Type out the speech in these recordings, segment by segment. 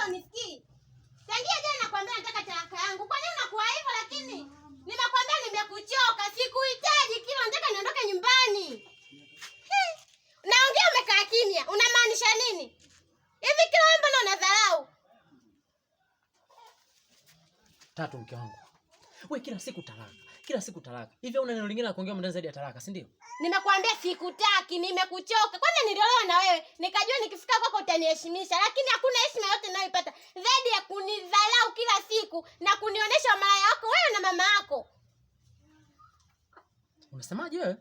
Unisikii? Tangia jana nakwambia nataka talaka yangu. Kwa nini unakuwa hivyo lakini? Nimekwambia nimekuchoka, sikuhitaji kila nataka niondoke nyumbani. Naongea umekaa kimya. Unamaanisha nini? Hivi kila wewe mbona unadharau? Tatu, mke wangu. We kila siku talaka. Kila siku talaka. Hivi una neno lingine la kuongea mndani zaidi ya talaka, si ndio? Nimekuambia sikutaki, nimekuchoka. Kwanza niliolewa na wewe, nikajua nikifika kwako utaniheshimisha, lakini hakuna heshima yote ninayoipata zaidi ya kunidharau kila siku na kunionyesha malaya wako wewe na mama yako. Unasemaje wewe?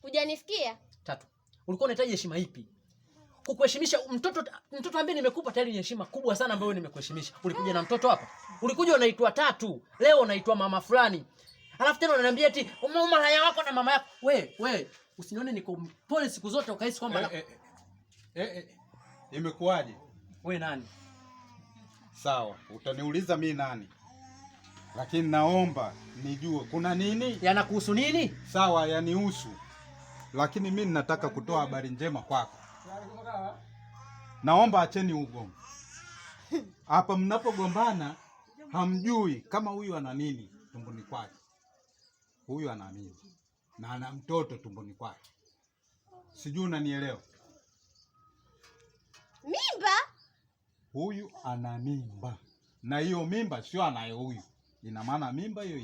Hujanisikia? Tatu. Ulikuwa unahitaji heshima ipi? Kukuheshimisha mtoto, mtoto ambaye nimekupa tayari ni heshima kubwa sana ambayo nimekuheshimisha. Ulikuja na mtoto hapa. Ulikuja unaitwa Tatu, leo unaitwa mama fulani. Alafu tena unaniambia eti malaya wako na mama yako. We, usinione niko mpole siku zote ukahisi kwamba Eh, imekuwaje? We nani? Sawa, utaniuliza mi nani, lakini naomba nijue kuna nini. Yanakuhusu nini? Sawa, yanihusu, lakini mi nataka kutoa habari njema kwako. Naomba acheni ugomvi hapa. Mnapogombana hamjui kama huyu ana nini tumboni kwake. Huyu ana mimba na ana mtoto tumboni kwake, sijui unanielewa? Mimba? Huyu ana mimba na hiyo mimba sio anayo huyu, ina maana mimba hiyo